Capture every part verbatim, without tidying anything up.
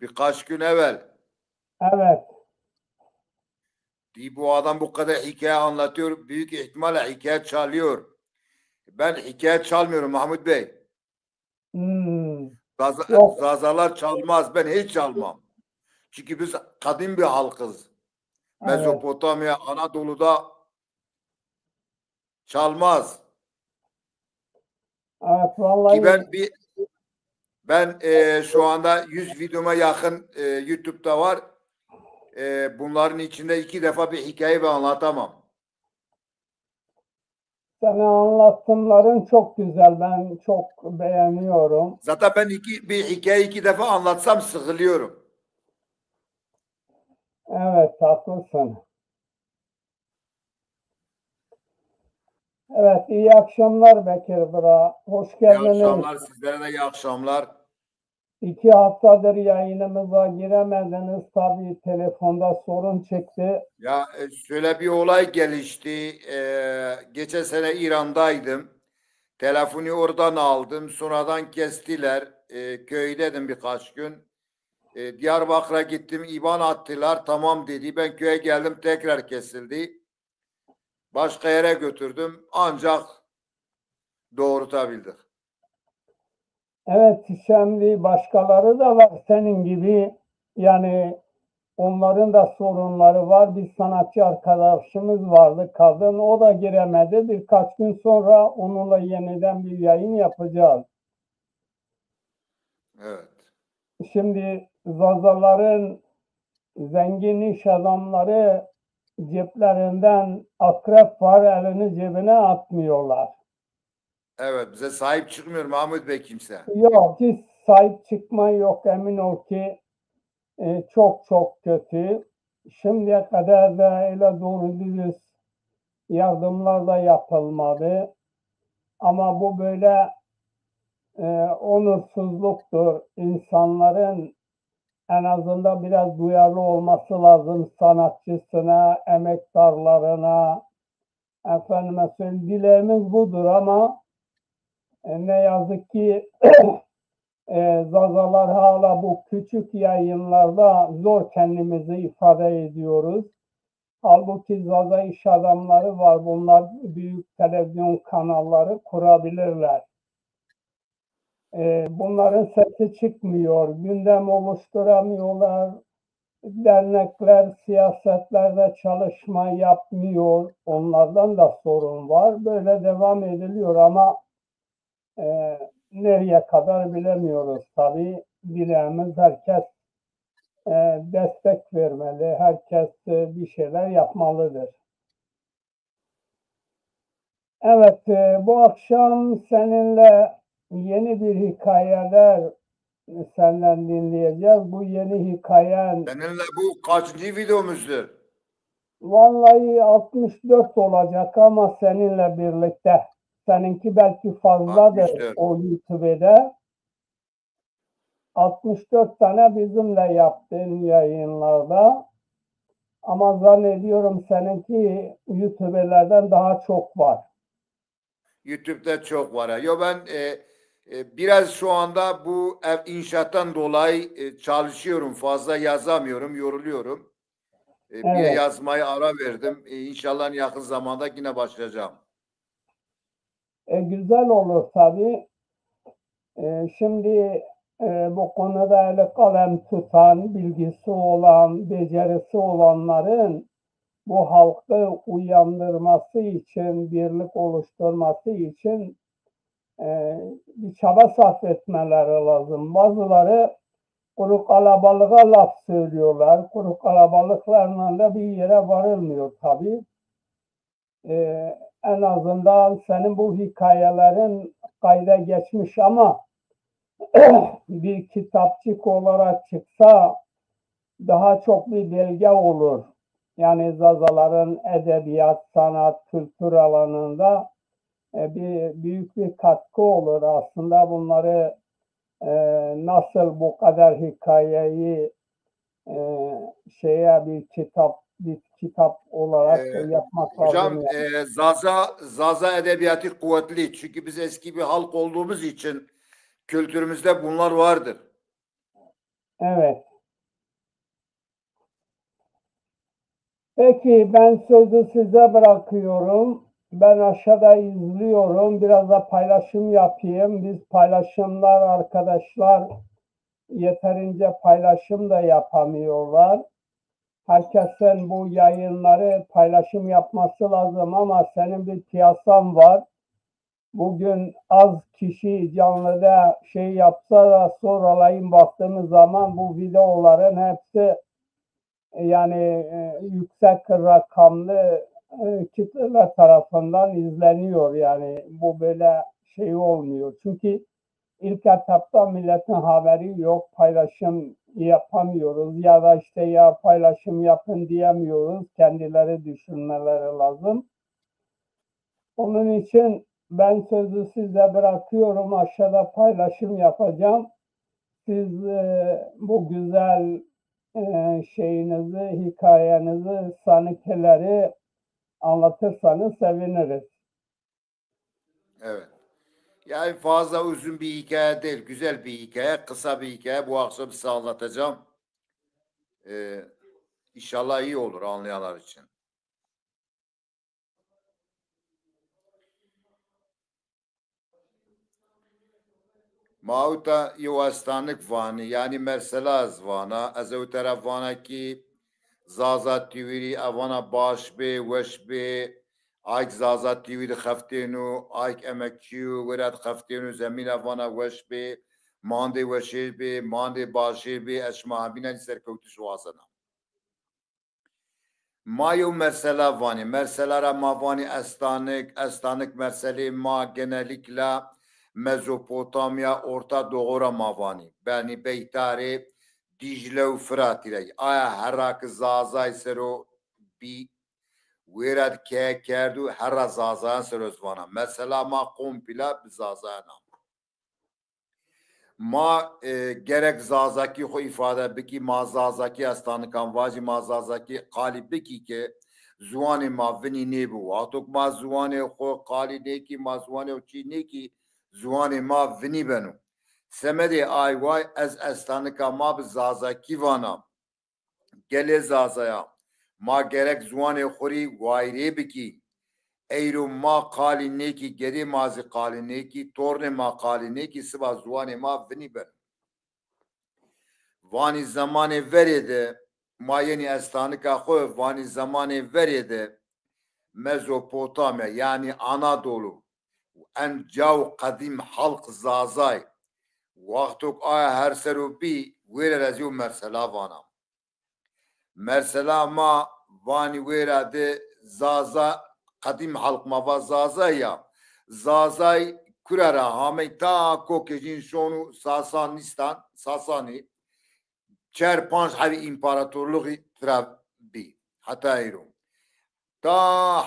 Birkaç gün evvel. Evet. Di bu adam bu kadar hikaye anlatıyor. Büyük ihtimalle hikaye çalıyor. Ben hikaye çalmıyorum Mahmut Bey. Hmm. Zaza- Yok. Zazalar çalmaz. Ben hiç çalmam. Çünkü biz kadim bir halkız. Evet. Mezopotamya, Anadolu'da çalmaz. Evet, vallahi. Ki ben bir ben e, şu anda yüz videoma yakın e, YouTube'da var. E, bunların içinde iki defa bir hikaye ben anlatamam. Senin anlatımların çok güzel. Ben çok beğeniyorum. Zaten ben iki, bir hikaye iki defa anlatsam sıkılıyorum. Evet, haklısın. Evet, iyi akşamlar Bekir Bra. Hoş İyi geldiniz. Akşamlar, sizlere de iyi akşamlar. İki haftadır yayınımıza giremediniz. Tabii telefonda sorun çıktı. Ya e, şöyle bir olay gelişti. E, geçen sene İran'daydım. Telefonu oradan aldım. Sonradan kestiler. E, köydeydim birkaç gün. E, Diyarbakır'a gittim. İban attılar. Tamam dedi. Ben köye geldim. Tekrar kesildi. Başka yere götürdüm. Ancak doğrultabildik. Evet, şimdi başkaları da var senin gibi. Yani onların da sorunları var. Bir sanatçı arkadaşımız vardı, kadın. O da giremedi. Birkaç gün sonra onunla yeniden bir yayın yapacağız. Evet. Şimdi Zazaların zengin iş adamları ceplerinden akrep var, elini cebine atmıyorlar. Evet, bize sahip çıkmıyor Mahmut Bey kimse. Yok, hiç sahip çıkma yok. Emin ol ki e, çok çok kötü. Şimdiye kadar da öyle doğru dürüst yardımlar da yapılmadı. Ama bu böyle e, onursuzluktur. İnsanların en azından biraz duyarlı olması lazım sanatçısına, emektarlarına. Efendime söyleyeyim, dileğimiz budur ama e, ne yazık ki e, Zazalar hala bu küçük yayınlarda zor kendimizi ifade ediyoruz. Halbuki Zaza iş adamları var. Bunlar büyük televizyon kanalları kurabilirler. E, bunların sesi çıkmıyor. Gündem oluşturamıyorlar. Dernekler siyasetlerde çalışma yapmıyor. Onlardan da sorun var. Böyle devam ediliyor ama e, nereye kadar bilemiyoruz tabii. Dileğimiz herkes e, destek vermeli, herkes e, bir şeyler yapmalıdır. Evet, e, bu akşam seninle yeni bir hikayeler senden dinleyeceğiz. Bu yeni hikayen Seninle bu kaçıncı videomuzdur? Vallahi altmış dört olacak ama seninle birlikte. Seninki belki fazladır Altmış dört. O YouTube'da. Altmış dört tane bizimle yaptığın yayınlarda. Ama zannediyorum seninki YouTube'lerden daha çok var. YouTube'da çok var. Ha. Yo ben e, e, biraz şu anda bu ev inşaattan dolayı e, çalışıyorum. Fazla yazamıyorum, yoruluyorum. E, bir Evet. yazmayı ara verdim. E, inşallah yakın zamanda yine başlayacağım. E, güzel olur tabii. E, şimdi e, bu konuda eli kalem tutan, bilgisi olan, becerisi olanların bu halkı uyandırması için, birlik oluşturması için e, bir çaba sarf etmeleri lazım. Bazıları kuru kalabalığa laf söylüyorlar. Kuru kalabalıklarla da bir yere varılmıyor tabii. E, en azından senin bu hikayelerin kayda geçmiş ama bir kitapçık olarak çıksa daha çok bir belge olur. Yani Zazaların edebiyat, sanat, kültür alanında e, bir büyük bir katkı olur. Aslında bunları e, nasıl bu kadar hikayeyi e, şeye bir kitap bir kitap olarak Ee, yapmak Hocam, lazım. Yani. e, Zaza Zaza edebiyatı kuvvetli. Çünkü biz eski bir halk olduğumuz için kültürümüzde bunlar vardır. Evet. Peki, ben sözü size bırakıyorum. Ben aşağıda izliyorum. Biraz da paylaşım yapayım. Biz paylaşımlar, arkadaşlar yeterince paylaşım da yapamıyorlar. Herkesin bu yayınları paylaşım yapması lazım ama senin bir piyasan var. Bugün az kişi canlıda şey yapsa da sonralayın baktığımız zaman bu videoların hepsi, e, yani, e, yüksek rakamlı, e, kitleler tarafından izleniyor. Yani bu böyle şey olmuyor. Çünkü ilk etapta milletin haberi yok, paylaşım yapamıyoruz ya da işte ya paylaşım yapın diyemiyoruz, kendileri düşünmeleri lazım. Onun için ben sözü size bırakıyorum, aşağıda paylaşım yapacağım. Siz, e, bu güzel, e, şeyinizi, hikayenizi, sanıkeleri anlatırsanız seviniriz. Evet. Yani fazla uzun bir hikaye değil. Güzel bir hikaye. Kısa bir hikaye. Bu akşam size anlatacağım. Ee, inşallah iyi olur anlayanlar için. Ma ewta yew estanik vanî, yanî mersela ez vana. Ez ewta ra vana kî Zaza T V rî, ez vana baş bê, weş bê. Ayk Zaza T V de xeftêno, ayk emekçî yo, wêra de xeftêno, zemîna vana weş bê, mandê weşêr bê, mandê başêr bê, ez şima hemînan rî serkewtiş wazena. Ma yew mersela vanî. Mersela ra ma vanî estanik. Estanik merselê ma genellikle Mezopotamya, Orta Doğu ra ma vanî. Benî beytarê Dîcle û Firatî ra. Aya herra ki Zazay ser o bî, wêra di keye kerdo, herra Zazayan ser o ez vana. Mersela ma komple bi Zazayan a. Ma, e, gerek Zazakî xwu îfade bikî, ma Zazakî estanikan vajî, ma Zazakî qalî bikî ke ziwanê ma vinî nêbi. Wexto ke ma ziwanê xwu qalî nêkî, ma ziwanê xwu çî nêkî, ziwanê ma vinî beno. Semedê ay way ez estanika ma bi Zazakî vana. Gelê Zazaya, ma gerek ziwanê xwu rî wayrê bikî. Eyro ma qalî nêkî, gedê ma zî qalî nêkî, tornê ma qalî nêkî, siba ziwanê ma vinî beno. Vanî zemanê verê de, ma yenî estanika xwu, vanî zemanê verê de Mezopotamya, yanî Anadolu, en caw qedîm halk Zazay, wexto ke aya her ser o bî, wêra ra ez yew mersela vana. Mersela ma vanî wêra de Zaza, qedîm halk ma va Zaza ya. Zazay kura ra hamey ta kokê jîn şonu Sasanîstan, Sasanî, çer panc hebî împaratorluxî tira bî. Heta eyro. Ta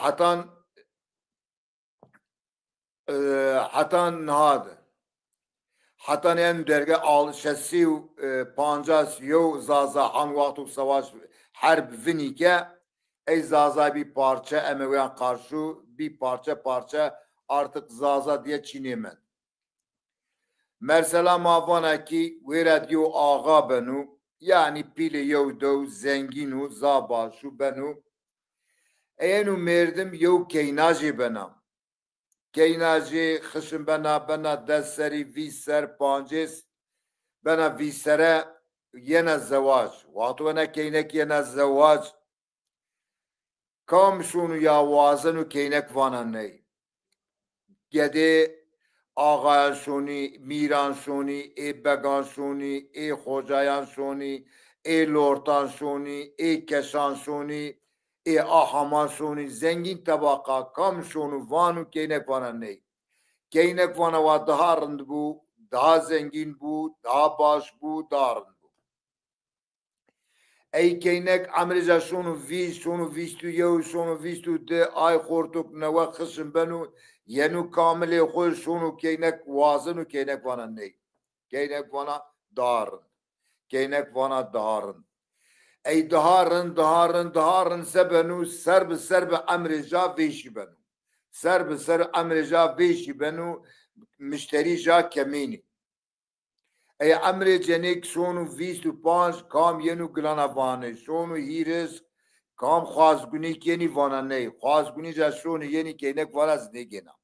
hetan, e, hetan niha de. Hetan en derge al-, şesî û, e, pancas yew Zaza han wexto sewaş herb vinî ke ey Zaza bî parçe, Emewiyan qarşu bî parçe parçe, artık Zaza diye çî nêmend. Mersela ma vana kî wêra di yew axa beno, yanî pîlê yew dew zengîn û za baş û beno. Ey eno merdim yew keynajê bena. Keynajê xişin bena, bena des serî, vîst ser, pancês, bena vîst sere yena zewac. Wexto ena keynek yena zewac, kam şûnû ya wazeno keynek vana ney. Gedê axayan şûnî, mîran şûnî, ê began şûnî, ê xocayan şûnî, ê lortan şûnî, ê keşan şûnî, ê ahaman şûnî, zengîn tebaqa kam şûnû vano keynek vana ney. Keynek vana wa daha rind bû, daha zengîn bû, daha baş bû, daha rind bû. Ey keynek emrê ca şono vîst, şono vîst û yew, şono vîst û di, ay xortok newe xişin beno, yeno kamilê xo şono keynek wazeno, keynek vana ney. Keynek vana daha rind. Keynek vana daha rind. Ey daha rind, daha rind, daha rind se beno, ser bi ser bi emrê ca vêşî beno. Ser bi ser emrê ca vêşî beno, mişterî ca kemînî. Ey emrê cenêk şono vîst û panc, kam yeno gilana vanê, şono hîris, kam xwazgunî kenî vana ney. Xwazgunî ca şono yenî keynek vana ez nêgêna.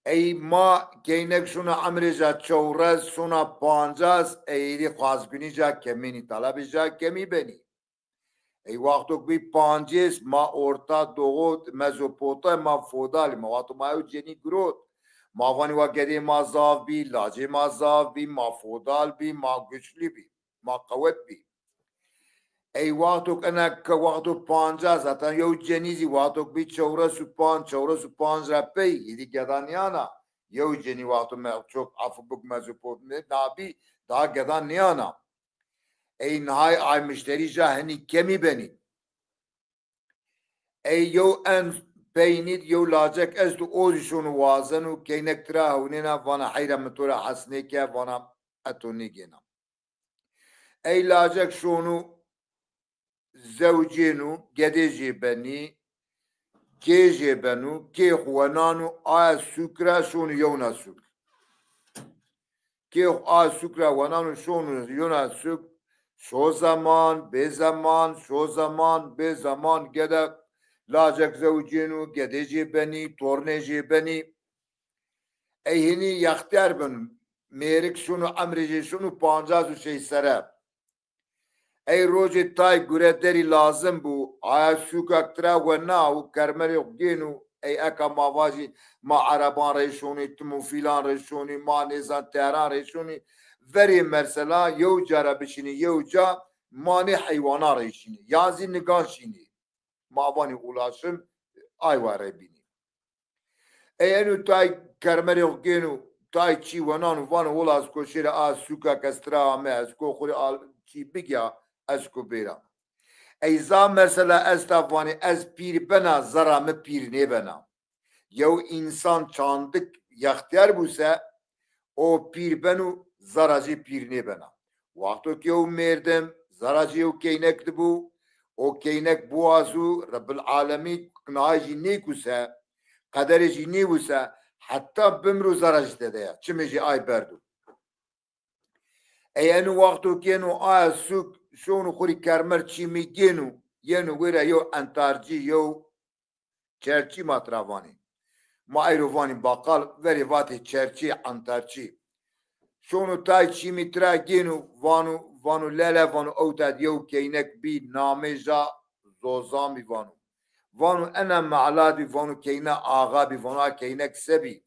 Ey ma keynek şona emrê ca çewres, şona pancas, ey êdî xwazgunî ca kemînî, talabê ca kemî benî. Ey wexto ke bî pancês, ma orta doğu, Mezopotay, ma fodalî, ma wexto ma ew cenî girot. Ma vanî wa gedê ma zaf bî, lacê ma zaf bî, ma fodal bî, ma güçlü bî, ma qewet bî. Ey wexto ke ena ke wexto pancas, zaten yew cenî zî wexto ke bî çewres û panc, çewres û panc ra pey, êdî geda nîyana. Yew cenî wexto me çok afibik Mezopotay nabî, daha geda nîyana. Ey nihay ay mişterî ja hinî kemî benî. Ey yew en peynî di yew lacek esto, o zî şono wazeno, keynek tira hewnêna, vana heyra mi to ra hes nêke, vana ez to nêgêna. Ey lacek şono zewcêno, gedê jê benî, kê jê beno, kê xwu wenano, aya sûk ra şono yewna sûk. Kê xwu a sûk ra wenano şono yewna sûk, şo zeman, bê zeman, şo zeman, bê zeman, gede lacek zewcêno, gedê jê benî, tornê jê benî. Ey hinî yextîyar beno, mêrik şono, emrê jê şono pancas û şeş sere. Ey rojê tay gure derî lazim bû, aya sûka ke tira wena û kermerê xwu gêno, ey eka ma vajî ma ereban rê şonî, tim û fîlan rê şonî, ma nêzan teran rê şonî, verê mersela yew ca ra bişinî yew ca, ma nê heywanan rê şinî, yan zî nigan şinî. Ma vanî ulaşim, ay wa rê bînî. Ey eno tay kermerê xwu gêno, tay çî wenano, vano wila ez ko şêra a sûka ke ez tira ame, ez ko xwu rê al çî bigîya, ez ko bêra. Ey zaf mersela esta, vanê ez pîr bena, zerra mi pîr nêbena. Yew însan çandik yextîyar bû se, o pîr beno, zerra jê pîr nêbena. Wexto ke yew mêrdim zerra jê yew keynek di bû, o keynek biwazo, Rebbil Alemîn nihay jî nêko se, qederê jî nêbo se, heta bimro zerra jî tede ya, çimê jî ay berdo. Ey eno wexto ke yeno aya sûk, şono xwu rê kermer çîmî gêno, yeno wêra yew entarcî, yew çerçî ma tira vanê. Ma eyro vanî baqal, verê vatê çerçî, entarçî. Şono tay çîmî tira gêno, vano, vano lele, vano ewta di yew keynek bî, namê ja Zozan bî, vano. Vano ena mehla di, vano keyna axa bî, vano a keynek se bî?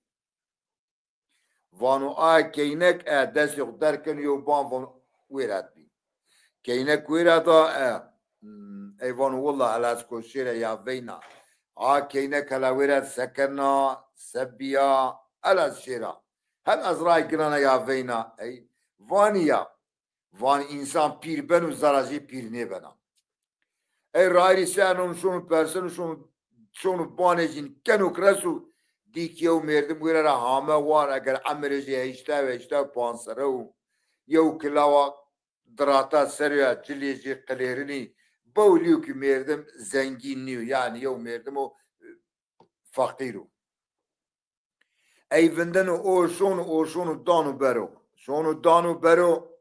Vano a keynek e, destê xwu derkeno, yew ban vano wêra di bî. Keynek wêra da e. Hmm, ey vano willa hela ez ko şêra ya veyna. A keynek hela wêra di se kena, se bîya, hela ez şêra. Hela ez ray gilana ya veyna. Ey vanî ya. Van însan pîr beno, zerra jê pîr nêbena. Ey rayîrî ser non şono perseno, şono, şono banê jîn keno ke reso, dî ke yew mêrdim wêra ra hame war, eger emirê jê heşta û heşta û panc serre û yew kilawa dirata ser o ya, cilê jê qilêrinî, bewlîyo ke mêrdim zengîn nîyo, yanî yew mêrdimo feqîr o. Ey vindeno, o şono, o şono dano bero. Şono dano bero.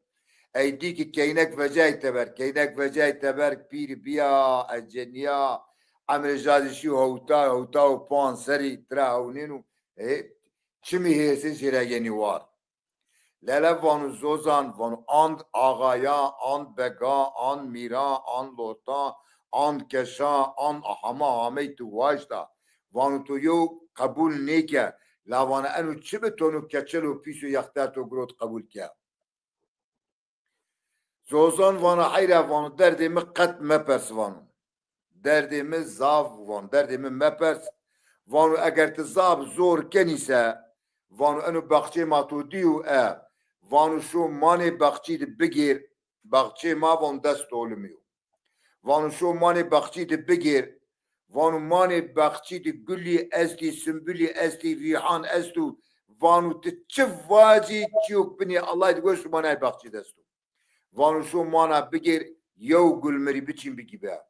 Ey dî ke keynek vecayî teber. Keynek vecayî teber, pîr bîya, ecenîya. Emrê ja zî şî hewta, hewta û panc serrî tira hewnêno. E, çimî hêrsê jê ra yenî war. Lele vano Zozan, vano and axaya, and bega, and mîra, and lota, and keşa, and hama hamey tu waşta. Vano to yew qebul nêke, la vana eno çi bi, tono keçelo pîso yextîyar to girot qebul ke. Zozan vana heyra, vano derdê mi qet mepers, vano. Derdê mi zaf, vano, derdê mi mepers. Vano eger ti zaf zor kenî se, vano eno baxçê ma to dîyo e, vano şo manê baxçî di bigêr, baxçê ma, vano, des tolimî yo. Vano şo manê baxçî di bigêr. Vano manê baxçî di gulî estî, simbulî estî, rîhan esto. Vano ti çi vacî, çîyo binê Ellay di weş û manay baxçî di esto. Vano şo mana bigêr, yew gul mi rî biçîn bigî be.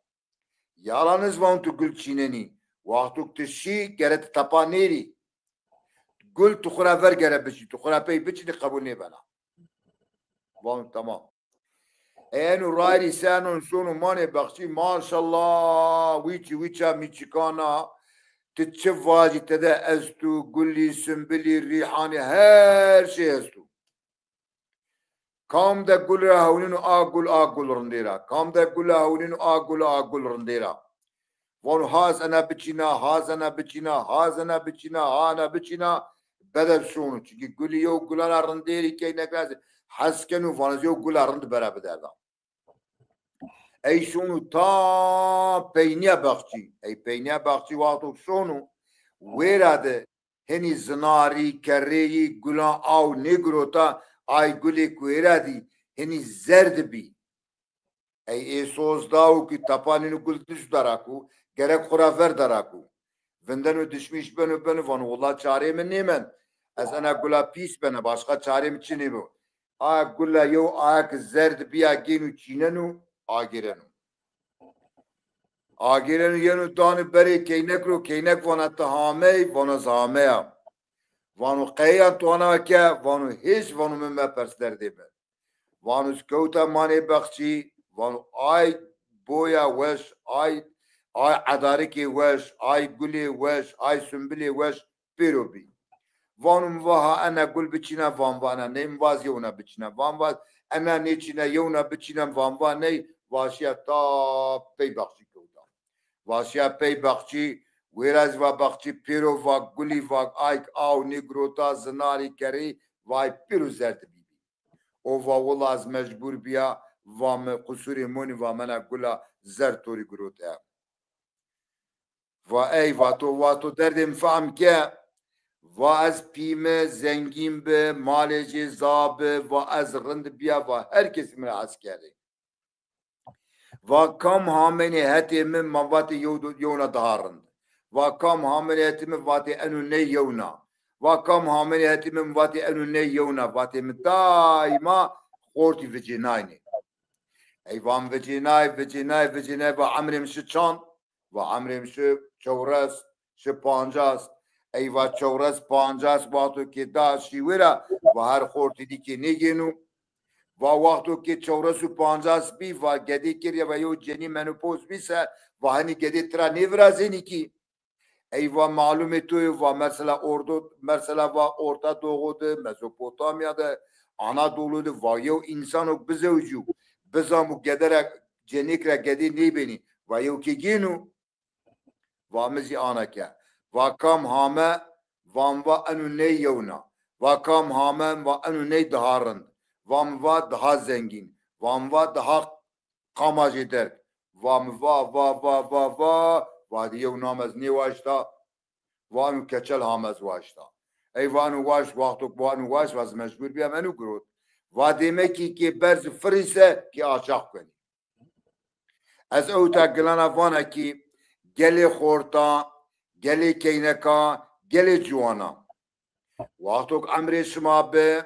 Yalaniz, vano tu gul çînenî. Wexto ke tu şî, gere ti tepa nêrî. Gul tu xwu ra ver gere biçî, tu xwu ra pey biçînî qebul nêbena. Vano tamam. Eno rayîrî senon şono manê bexçî, maşallah, wîçî wîça mîçikana, ti çi vajî tede esto, gulî, simbilî, rîhanî, her şey esto. Kam de gul ra hewnîno a gul, a gul rindê ra. Kam de gul ra hewnîno a gul, a gul rindê ra. Vano ha ez ena biçîna, ha ez ena biçîna, ha ez ena biçîna, ha ena biçîna, bede şono. Çunkî gulî yew gula ra rindêrî keynek ra hes keno, vano ez yew gula rind bere biderda. Ey şono ta peynîya bexçî. Ey peynîya bexçî wexto şono, wêra de hinî zinarî, kerrêyî, gulan aw nêgirota, ay gulê ku wêra dî hinî zerd bî. Ey ê soz dawo ki tepanîno gul dij dara ku, gerek xwu ra ver dara ku. Vindeno dişmîş beno beno vano willa çarê mi nêmend. Ez ena gula pîs bena, başqa çarê mi çinê bo. A gula yew ayak zerd bîya gêno çîneno, agêreno. Agêreno yeno dano berê keynek ro, keynek vana ti hamey, vano ez hameya. Vano qeyeyan tu ana ke, vano hêç, vano mi mepers derdê mi. Vano ez kewta manê bexçî, vano ay boya weş, ay, ay edarikê weş, ay gulê weş, ay sumbilê weş pêro bî. Vano mi va ha ena gul biçîna, van va ena ney, mi va ez yewna biçîna, van va ena nêçîna, yewna biçîna, van va ney, va şiya ta pey bexçî kewta. Va şiya pey bexçî, wêra zî va bexçî pêro va gulî, va ayk aw nêgirota, zinarî kerî, vay pêro zerd bîbî. O va willa ez mecbur bîya, va mi qusurê monî, va mi ena gula zerd to rê girote. Va ey, va to, va to derdê mi fehm ke, va ez pî mi zengîn bi, malê jê za bi, va ez rind bîya, va her kesî mi ra hes kerdê. Va kam hamenê hetê mi, ma vatê yew do-, yewna daha rind. Va kam hamenê hetê mi, vatê eno ney yewna. Va kam hamenê hetê mi, vatê eno ney yewna. Vatê mi daîma xortî vicênaynê. Ey va mi vicênay, vicênay, vicênay, va emrê mi şi çand? Va emrê mi şi çewres, şi pancas. Ey va çewres, pancas, wexto ke da şî wêra, va her xortî dî ke nêgêno. Va wexto ke çewres û pancas bî, va gedê keriya, va yew cenî menopoz bî se, va henî gedê tira nêvirazênî kî. Ey va malumê to yo, va mesela ordo, mesela va Orta Doğu de, Mezopotamya de, Anadolu de, va yew însanok bizewicîyo, bizamo gede ra, cenêk ra gedê nêbenî, va yew ke gêno. Va mi zî ana ke. Va kam hame, va mi va eno ney yewna. Va kam hame, va eno ney daha rind. Va mi va daha zengîn. Va mi va daha qamajê derg. Va mi va, va, va, va, va, va di yew nam ez nêwaşta. Va eno keçel hame ez waşta. Ey va eno waşt, wexto ke va eno waşt, va ez mecbur bîya mi eno girot. Va dêmekî ke berz firî se ke açax kenî. Ez ewta gilana vana kî gelê xorta, gelê keyneka, gelê ciwana. Wexto ke emrê şima bi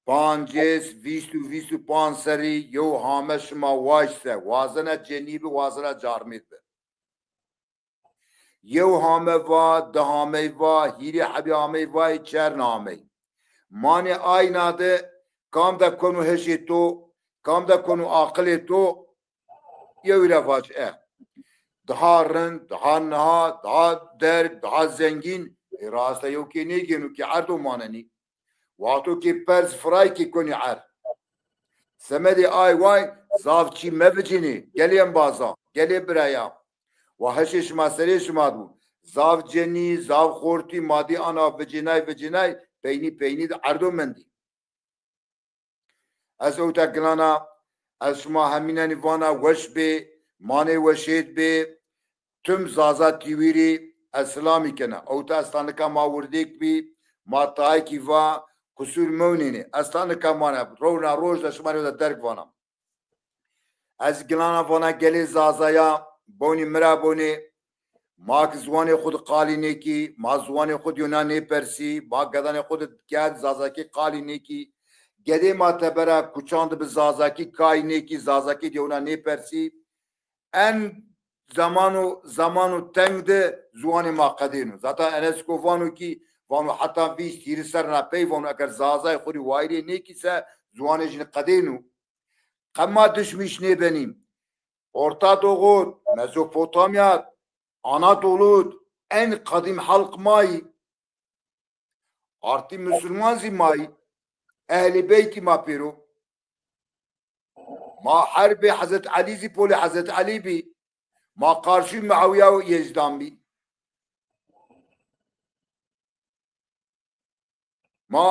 pancês, vîst û vîst û panc serrî yew hame şima waşt se, wazena cenî bi, wazena carmêd bi. Yew hame va, di hamey va, hîrê hebî hamey va, çer hamey. Manê ayna de kam de keno hişê to, kam de keno aqilê to, yewî ra vac e. Daha rind, daha niha, daha derg, daha zengîn, ê rasta yew kê nêgêno kî erdo manenî. Wexto ke perz firay ke konî er. Semedê ay way, zaf çî mevicînî, gelê embazan, gelê birayan. Wa hişê şima serê şima di bo. Zaf cenî, zaf xortî ma dî ana vicênay, vicênay, peynî, peynî di erdo mendî. Ez ewta gilana, ez şima hemînenî vana weş bê, manê weşêd bê, tim Zaza T V rî ez silamî kena. Ewta esta nika ma wirdêk bî, ma tayêkî va, qusur mewnênê. Esta nika ma ne, rewna roj de şima rê de derg vana. Ez gilana vana gelê Zazaya, bonî mi ra bonê, ma ki ziwanê xwu di qalî nêkî, ma ziwanê xwu di yewna nêpersî, ma gedanê xwu di kerd Zazakî qalî nêkî. Gedê ma tebera kuçan di bi Zazakî kay nêkî, Zazakî di yewna nêpersî. En zamano, zamano teng de ziwanê ma qedêno. Zaten Enesko vano kî, Vano heta vîst hîris serrîna pey vano eger Zazayê xo rê wayîrê nêkî se ziwanê jî nîqedêno. Qe ma dişmîş nêbenî. Orta Doğu, Mezopotamya, Anadolu, en qedîm halk ma yî. Artî musulman zî ma yî. Ehlî Beytî ma pêro. Ma herbê Hezret Elî zî polê Hezret Elî bî. Ma qarşî Muawiya û Yezîdan bî. Ma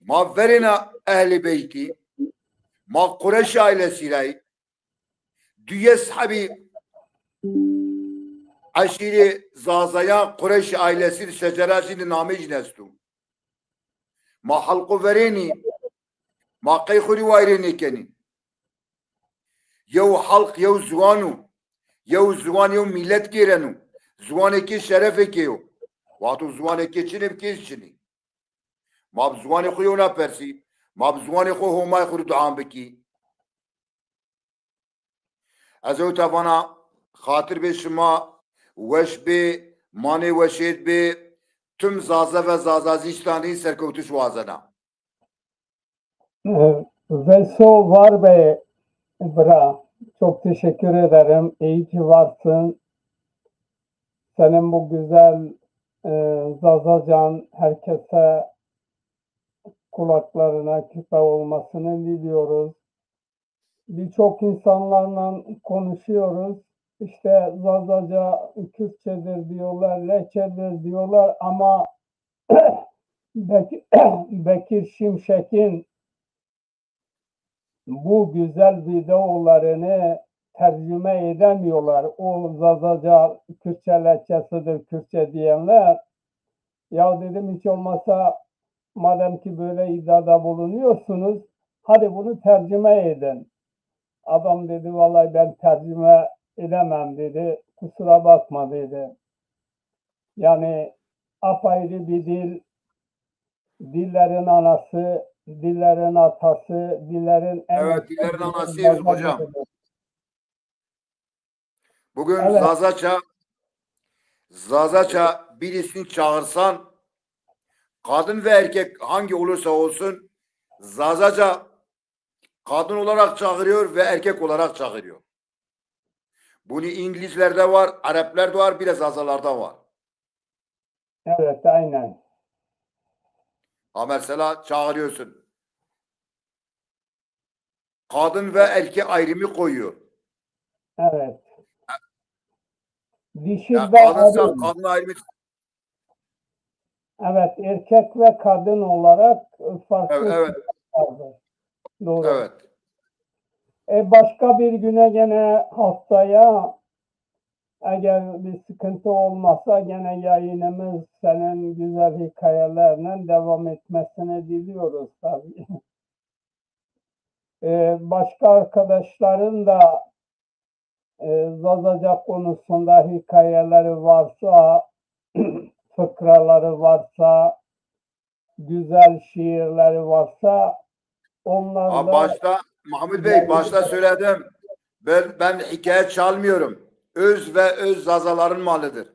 ma verêna Ehlî Beytî. Ma Qureş ailesî ra yî. Duyes hebî eşîrê Zazayan Qureş ailesî di şecera jî di namê jî nesto. Ma halqo verênî. Ma qey xo rê wayîrê nêkenî. Yew halq, yew ziwan o. Yew ziwan, yew mîlet gêreno. Ziwanêkê şerefêkê yo. Wexto ziwanêkê çinê bi kês çinê. Ma bi ziwanê xo yewna persî. Ma bi ziwanê xo Homayê xo rê duan bikî. Ez ewta vana xatir bê şima, weş bê, manê weşêd bê, tim Zaza ve Zazazîstanî serkewtiş wazena. Ee, Veso var be bira. Çok teşekkür ederim. İyi ki varsın. Senin bu güzel e, Zazacan herkese kulaklarına küpe olmasını diliyoruz. Birçok insanlarla konuşuyoruz. İşte Zazaca Kürtçedir diyorlar, Lehçedir diyorlar ama Bek- Bekir Şimşek'in bu güzel videolarını tercüme edemiyorlar. O Zazaca Kürtçe, Lehçesidir Kürtçe diyenler. Ya dedim, hiç olmazsa madem ki böyle iddiada bulunuyorsunuz, hadi bunu tercüme edin. Adam dedi, vallahi ben tercüme edemem dedi. Kusura bakma dedi. Yani apayrı bir dil, dillerin anası, dillerin atası, dillerin en Evet, eski dillerin anasıyız hocam. Bugün Evet. Zazaça, Zazaça birisini çağırsan, kadın ve erkek hangi olursa olsun, Zazaca kadın olarak çağırıyor ve erkek olarak çağırıyor. Bunu İngilizlerde var, Aleplerde var, biraz Zazalarda var. Evet, aynen. Ha, mesela çağırıyorsun. Kadın ve erkek ayrımı koyuyor. Evet. Dişi Ya ve kadınsa eril. Kadın ayrımı Evet, erkek ve kadın olarak farklı Evet, evet. vardır. Doğru. Evet. E, başka bir güne gene haftaya, eğer bir sıkıntı olmazsa, gene yayınımız senin güzel hikayelerle devam etmesini diliyoruz tabii. E, başka arkadaşların da e, Zazaca konusunda hikayeleri varsa, fıkraları varsa, güzel şiirleri varsa, onlar Ha, da başta, Mahmut Bey, başta söyledim. Ben, ben hikaye çalmıyorum. Öz ve öz Zazaların malıdır.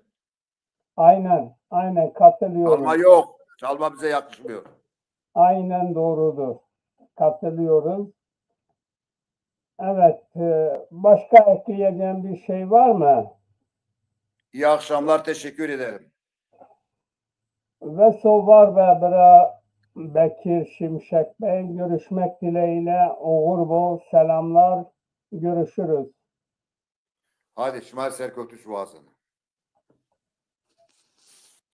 Aynen, aynen katılıyorum. Çalma yok. Çalma bize yakışmıyor. Aynen doğrudur. Katılıyoruz. Evet, e, başka ekleyeceğim bir şey var mı? İyi akşamlar, teşekkür ederim. Veso var be bira Bekir Şimşek Bey. Görüşmek dileğiyle. Oğur bol. Selamlar. Görüşürüz. Hadi, şima rê serkewtiş wazena.